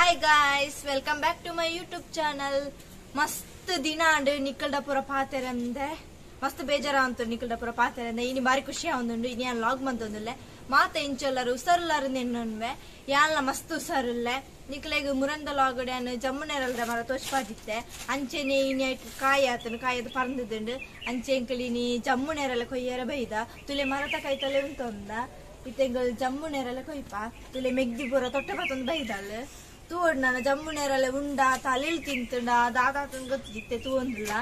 Hi guys, welcome back to my YouTube channel. ಮಸ್ತ್ ದಿನ ಅಂಡ್ ನಿಕ್ಕಲ್ಡಪುರ ಪಾತೆರಂದೆ ಮಸ್ತ್ ಬೇಜಾರ ಅಂತ ನಿಕ್ಕಲ್ಡಪುರ ಪಾತೆರಂದೆ ಇನಿ ಬಾರಿ ಖುಷಿ ಆವೊಂದುಂಡು. ಇನಿ ಯಾನ್ ಲಾಗ್ ಮಂತೊಂದುಲ್ಲೆ ಮಾತ ಇಂಚೊಲ್ಲರು ಉಸರುಲ್ಲರು ನೆನ್ನೊನ್ವೆ ಯಾನ್ಲ ಮಸ್ತ್ ಉಸರುಲ್ಲೆ ನಿಕ್ಲೆಗ್ ಮುರಂದ ಲಾಗ್ ಯಾನ್ ಜಮ್ಮುನೇರಲ್ದ ಮರ ತೋಚ್ಪಾದಿತ್ತೆ. ಅಂಚೆನೆ ಇನಿ ಐಟ್ ಕಾಯಿ ಆತನು ಕಾಯದ ಪರಂದುಂಡು. ಅಂಚೆ ಎಂಕಲ್ ಇನಿ ಜಮ್ಮುನೇರಲ್ಲ ಕೊಯ್ಯರ ಬೈದ ತುಲೆ ಮರತ ಕೈತಲೆ ಉಂತೊಂದ ಇತ್ತೆಂಗಲ್ ಜಮ್ಮುನೇರಲ್ಲ ಕೊಯ್ಪ ತುಲೆ ಮೆಗ್ದಿ ಪೂರ ತೊಟ್ಟೆ ಪತ್ತೊಂದು ಬೈದಲ್ ತೂವೊಡು. ನಾನು ಜಮ್ಮುನೇರಲ್ಲ ಉಂಡ ತಲೆಲ್ ತಿಂತುಂಡ ದಾದಾತನ್ ಗೊತ್ತಿತ್ತೆ ತೂವೊಂದುಲ್ಲ.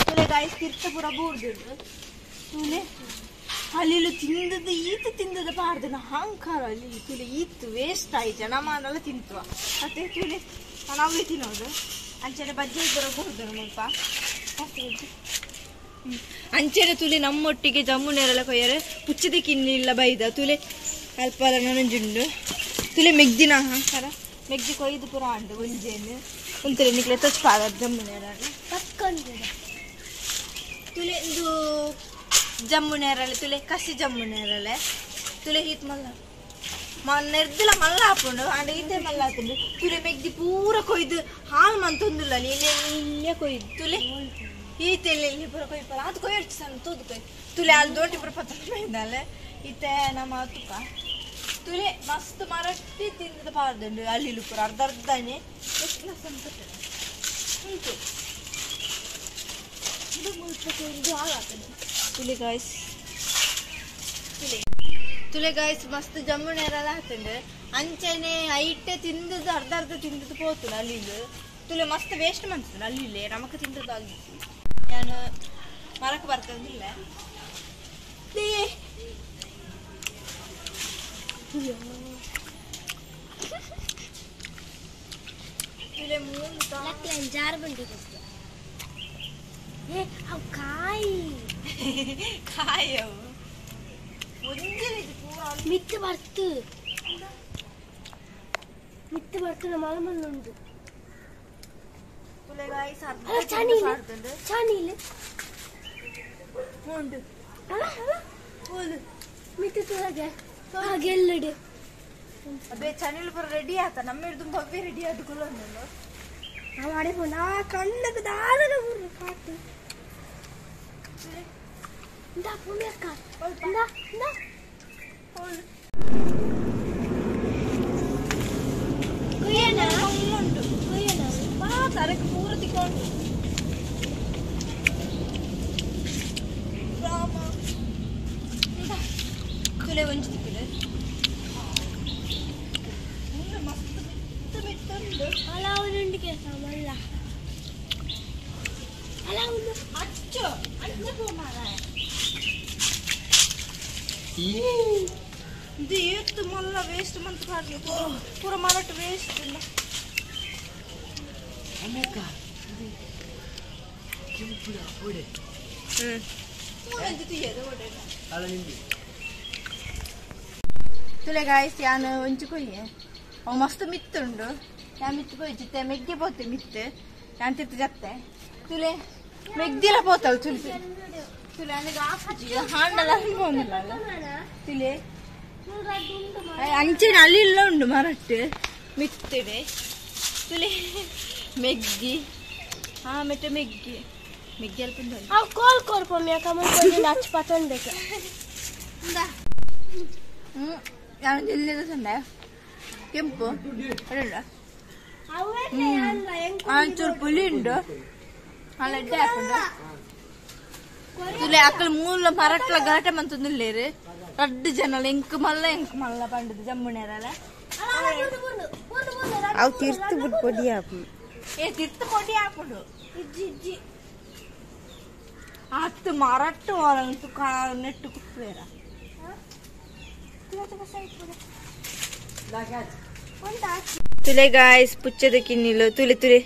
ತುಲೆ ಗಾಯ್ಸ್ ತಿರ್ತ ಪೂರ ಬೂರ್ದುಂಡು. ತುಲೆ ಅಲ್ಲಿಲು ತಿಂದದ್ದು ಈತ ತಿಂದದ ಪಾಡ್ದನ ಅಹಂಕಾರ ಅಲ್ಲಿ ತುಲೆ ಈತ್ ವೇಸ್ಟ್ ಆಯಿ ಜನ ಮಾನಲ್ಲ ತಿಂತುವ ಅತ್ತೆ ತುಲೆ ನಾನು ಅವೇ ತಿನ್ನೋದು. ಅಂಚೆನೆ ಬಜ್ಜೆ ಪೂರ ಬೂರ್ದುಂಡು ಮುಲ್ಪ. ಅಂಚೆನೆ ತುಲೆ ನಮ್ಮೊಟ್ಟಿಗೆ ಜಮ್ಮುನೇರಲ್ಲ ಕೊಯ್ಯರೆ ಪುಚ್ಚದ ಕಿನ್ನಿಲ್ಲ ಬೈದ ತುಲೆ ಅಲ್ಪಲ ನನಂಜುಂಡು. ತುಲೆ ಮೆಗ್ದಿನ ಅಹಂಕಾರ ಮೆಗ್ದಿ ಕೊಯ್ದು ಪೂರ ಅಂಡು ಒಂಜೇನು ಉಂತುಲೆ ನಿಕ್ಲೆ ತೊಚ್ಪಾದ ಜಮ್ಮುನೇರಲ್ಲ ತುಲೆ ಇಂದು ಜಮ್ಮುನೇರಳೆ ತುಲೆ ಕಸಿ ಜಮ್ಮುನೇರಳೆ ತುಲೆ ಈತ್ ಮಲ್ಲ ನೆರ್ದಿಲ ಮಲ್ಲ ಹಾಪುಂಡು ಅಂಡ ಈತೆ ಮಲ್ಲ ಹಾಕುಂಡು. ತುಲೆ ಮೆಗ್ದಿ ಪೂರ ಕೊಯ್ದು ಹಾಲು ಮಂತೊಂದುಲ್ಲ ಇಲ್ಲೇ ಇಲ್ಲೇ ಕೊಯ್ದು ತುಲೆ ಈತೆ ಇಲ್ಲಿ ಪೂರ ಕೊಯ್ಪಲ್ಲ ಅದು ಕೊಯ್ಯರ್ಚು ಸಣ್ಣ ತೂದು ಕೊಯ್ ತುಲೆ ಅಲ್ಲಿ ದೋಟಿ ಪೂರ ಪತ್ತೊಂದು ಬೈದಾಲೆ ಈತೆ ನಮ್ಮ ತುಪ್ಪ ತುಲೆ ಮಸ್ತ್ ಮರಟ್ಟಿ ತಿಂದದ ಪಾರ್ದುಂಡು. ಅಲ್ಲಿ ಪೂರ ಅರ್ಧ ಅರ್ಧನೇ ಉಂಟು. ಇದು ಮುಲ್ಪ ಹಾಳಾಗ್ತದೆ. ತುಲೆ ಗಾಯ್ಸ್ ತುಲೆ ಗಾಯ್ಸ್ ಮಸ್ತ್ ಜಮ್ಮುನೇರಲ್ಲ ಹಾತುಂಡು. ಅಂಚೆನೆ ಐಟೆ ತಿಂದದ್ದು ಅರ್ಧ ಅರ್ಧ ತಿಂದದ್ದು ಪೋತುಂಡು ಅಲ್ಲಿ ತುಲೆ ಮಸ್ತ್ ವೇಸ್ಟ್ ಮಂತುಂಡು. ಅಲ್ಲಿ ನಮಕ್ ತಿಂದದ್ದು ಅಲ್ಲಿ ನಾನು ಮರಕ್ಕೆ ಬರ್ತದಿಲ್ಲ. ತುಲೆ ಮೂರು ಜಾರು ಬಂಡಿ ಏ ಅವು ಕಾಯಿ ಕಾಯಿ ಅವು ಒಂದೇ ಪೂರ ಮಿತ್ತು ಬರ್ತು ಮಿತ್ತು ಬರ್ತು ಮಲ ಮಲ್ಲ ಉಂಟು. ತುಲೆ ಗಾಯ್ಸ್ ಅಲ್ಲ ಚನಿಲ್ ಚನಿಲ್ ಉಂಟು. ಅಲ್ಲ ಅಲ್ಲ ಓದು ಮಿತ್ತು ತುಳಗೆ ಗೆಲ್ಲಡು ಅದೇ ಚನಿಲ್ ಪೂರ ರೆಡಿ ಆತ ನಮ್ಮ ಹಿಡ್ದು ಭವ್ಯ ರೆಡಿ ಆದ ಕುಲೊಂದು ನಾವು ಅಡೆ ನಾ ಕಣ್ಣಕ್ಕೆ ದಾದನ ಊರು ಕಾಟು ಇಂದ ಪುಣ್ಯಕ್ಕ ಇಂದ ಇಂದ ಕುಯ್ಯನ ಉಂಟು ಕುಯ್ಯನ ಬಾ ತರಕ್ಕೆ ಪೂರ ತಿಕ್ಕೊಂಡು ರಾಮ ತುಲೆ ಒಂಜಿ ತಿಕ್ಕಿದೆ ಮಸ್ತ್ ಮಿತ್ತು ಮಿತ್ತುಂಡು. ಅಲ್ಲ ಅವನುಂಡು ಕೆಲಸ ಮಲ್ಲ ಅಲ್ಲ ಅವನು ಅಚ್ಚು ಅಚ್ಚು ಪೋ ಮಾರಾಯ ಇದು ಏತ್ತು ಮಲ್ಲ ವೇಸ್ಟ್ ಮಂತ್ ಪಾಡ್ಲಿ ಪೂರ ಮರಟ್ ವೇಸ್ಟ್ ಇಲ್ಲ. ಅಮೇಕ ಕೆಂಪುಡ ಓಡೆ ಮೂರೊಂಜಿ ತುಯ್ಯದ ಓಡೆ ಅಲ್ಲ ನಿಂದಿ. ತುಲೆ ಗಾಯ್ಸ್ ಯಾನ್ ಒಂಚು ಕೊಯ್ಯೆ ಅವು ಮಸ್ತ್ ಮಿತ್ತುಂಡು. ಯಾನ್ ಮಿತ್ತು ಕೊಯ್ಜಿತ್ತೆ ಮೆಗ್ಗೆ ಪೋತೆ ಮಿತ್ತು ಯಾನ್ ತಿರ್ತು ಜತ್ತೆ ತುಲೆ ಮೆಗ್ದಿಲ ಪೋತಲ್ ತುಲೆ ತುಲೆ ನನಗೆ ಆಪುಜಿ ಹಾಂಡಲ ಅನ್ಬೋಂದಿಲ್ಲ ತುಲೆ ಅಂಚೆನೆ ಅಲ್ಲಿ ಇಲ್ಲ ಉಂಡು ಮರಟ್ಟು ಮಿತ್ತಿಡೆ ತುಲೆ ಮೆಗ್ಗಿ ಹಾ ಮೆಟ್ಟ ಮೆಗ್ಗಿ ಮೆಗ್ಗಿ ಅಲ್ಪ ಅವು ಕೋಲ್ ಕೋರ್ಪೊಮ್ಮೆ ಕಮಲ್ ಕೊಂಡು ಅಚ್ಚು ಪತ್ತೊಂದು ನಾನು ಎಲ್ಲಿದ ಸಂಡೆ ಕೆಂಪು ಅಲ್ಲ ಒಂಚೂರು ಪುಲಿ ಉಂಡು ಅಲ್ಲ ಎಡ್ಡೆ ಹಾಕೊಂಡು ತುಲೆ ಅಕ್ಕಳ ಮೂಲ ಮರಟ್ಲ ಗಲಾಟೆ ಮಂತೊಂದುಲ್ಲೇರು ರಡ್ಡು ಜನ ಎಂಕ್ ಮಲ್ಲ ಎಂಕ್ ಮಲ್ಲ ಪಂಡದು ಜಮ್ಮುನೇರಲ್ಲ ಅವು ತಿರ್ತು ಬಿಟ್ಟು ಪೊಡಿ ಹಾಕು. ಏ ತಿರ್ತು ಪೊಡಿ ಹಾಕೊಂಡು ಅತ್ತು ಮರಟ್ಟು ನೆಟ್ಟು ಕುಪ್ಪೇರ ತುಲೆ ಗಾಯ್ಸ್ ಪುಚ್ಚದ ಕಿನ್ನಿಲು ತುಲೆ ತುಲೆ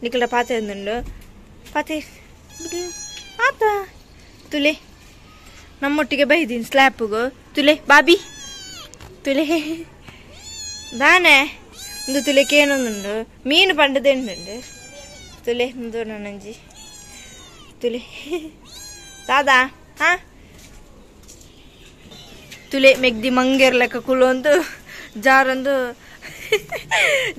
ನಿಕ್ಕಲ ಪಾತೆ ಉಂಡು ಪಾತೆ ಆತ ತುಲೆ ನಮ್ಮೊಟ್ಟಿಗೆ ಬೈದೀನಿ ಸ್ಲ್ಯಾಪ್ಗು ತುಲೆ ಬಾಬಿ ತುಲೆ ದಾನೆ ಒಂದು ತುಲೆ ಕೇನೊಂದುಂಡು ಮೀನು ಪಂಡದೆಂಡುಂಡು ತುಲೆ ಮುಂದು ನಂಜಿ ತುಲೆ ದಾದಾ ಹಾ ತುಲೆ ಮೆಗ್ದಿ ಮಂಗೇರ್ ಲೆಕ್ಕ ಕುಲೊಂದು ಜಾರೊಂದು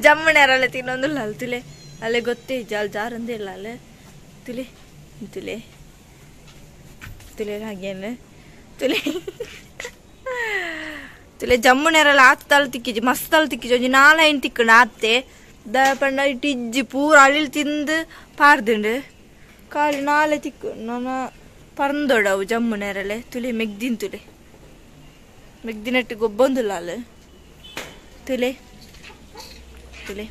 ಜಮ್ಮುನೇರಲ್ಲ ತಿನ್ನೊಂದುಲ್ಲ ಅಲ್ಲ ತುಲೆ ಅಲ್ಲೇ ಗೊತ್ತೇ ಜಾಲ್ ಜಾರಂದೇ ಇಲ್ಲ ಅಲ್ಲ ತುಲೆ ತುಲೆ ತುಲೆ ಹಾಗೇನು ತುಲೆ ತುಲೆ ಜಮ್ಮುನೇರಲ್ಲ ಆತ್ ತಲೆ ತಿಕ್ಕಿಜಿ ಮಸ್ತ್ ತಲೆ ತಿಕ್ಕಿಜಿ ಒಂಜಿ ನಾಲೈನ್ ತಿಕ್ಕಣ ಆತ್ತೆ the ಪಂಡ ಇಟ್ಟಿಜ್ಜಿ ಪೂರ ಅಳಿಲ್ ತಿಂದು ಪಾರ್ದುಂಡು ಕಾಲು ನಾಲೆ ತಿಕ್ಕು ನನ್ನ ಪರಂದೊಡವು ಜಮ್ಮುನೇರಲೆ ತುಲೆ ಮೆಗ್ದಿನ್ ತುಲೆ ಮೆಗ್ದಿನಟ್ಟು ಗೊಬ್ಬೊಂದುಲ್ಲ ಅಲ್ಲ ತುಲೆ ತುಲೆ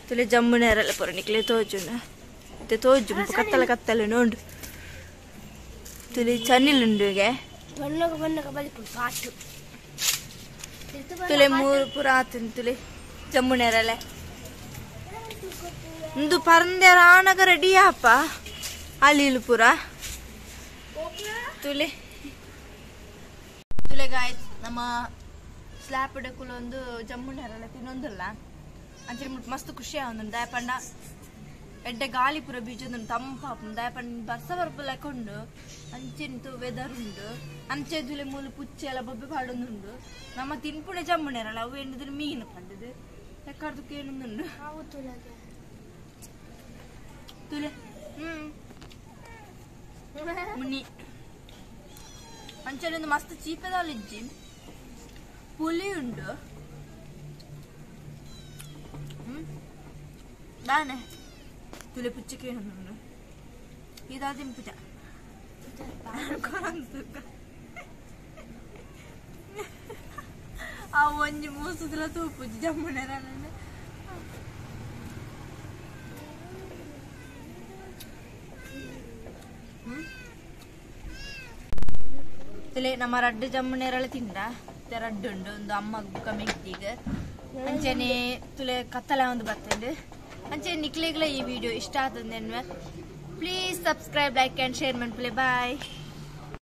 ತುಲೆ ಜಮ್ಮುನೇರಲ್ಲ ಪೂರ ನಿಕ್ಲೆ ತೋಜುನ ಮತ್ತೆ ತೋಜು ಕತ್ತಲೆ ಕತ್ತಲೆ ನೋಡು ತುಲೆ ಚನ್ನಿಲುಂಡುಗೆ ತುಲೆ ಮೂರು ಪೂರ ಆತನ್ ತುಲೆ ಜಮ್ಮುನೇರಲೆ ಇಂದು ಪರಂದೆರ ಆನಗ ರೆಡಿ ಆಪ ಅಲ್ಲಿಲು ಪೂರ ತುಲೆ ತುಲೆ ಗಾಯ್ತು ನಮ್ಮ ಸ್ಲ್ಯಾಪ್ ಒಂದು ಜಮ್ಮುನೇರಲ್ಲ ತಿನ್ನೊಂದಲ್ಲ ಅಂಚೆ ಮಸ್ತ್ ಖುಷಿ ಆವೊಂದುಂಡು ದಾಯಪಂಡ ಎಡ್ಡೆ ಗಾಳಿ ಪೂರ ಬೀಜೊಂದುಂಡು ತಂಪಾಪುಂಡು ದಾಯಪಂಡ ಬರ್ಸ ಬರ್ಪು ಲೆಕ್ಕ ಅಂಚೆಂತು ವೆದರ್ ಉಂಡು ಅಂಚೆ ತುಲೆ ಮೂಲು ಪುಚ್ಚೆ ಎಲ್ಲ ಬೊಬ್ಬೆ ಪಾಡೊಂದುಂಡು ನಮ್ಮ ತಿನ್ಪುಣೆ ಜಮ್ಮುನೇರಲ್ಲ ಅವು ಎಣ್ಣದಿನ ಮೀನು ಪಂಡದು ಲೆಕ್ಕಾಡ್ದಕ್ಕೆ ಏನೊಂದುಂಡು ತುಲೆ ಮುನ್ನಿ ಅಂಚನೆ ಒಂದು ಮಸ್ತ್ ಚೀಪೆದಾಲಿಜ್ಜಿ ಪುಲಿ ಉಂಡು ದಾನೆ ತುಲೆ ಪುಚ್ಚಕ್ಕೆ ಉಂಡು ಇದಾದಿನ ಪೂಜ ಆ ಒಂಜಿ ಮೂಸುದಲ ತೂಪುಜಿ ಜಮ್ಮುನೇರ ತುಲೆ ನಮ್ಮ ರಡ್ಡು ಜಮ್ಮುನೇರಳೆ ತಿಂಡ ರಡ್ಡು ಉಂಡು ಒಂದು ಅಮ್ಮ ಬುಕ್ಕ ಮೆಗ್ದಿಗ್ ಅಂಚನೆ ತುಲೆ ಕತ್ತಲ ಒಂದು ಬತ್ತಂಡು ಅಂಚೆ ನಿಕ್ಲೆಗ್ಲ ಈ ವಿಡಿಯೋ ಇಷ್ಟ ಆತಂದೆ please subscribe like and share ಮನ್ಪುಲೆ ಬಾಯ್.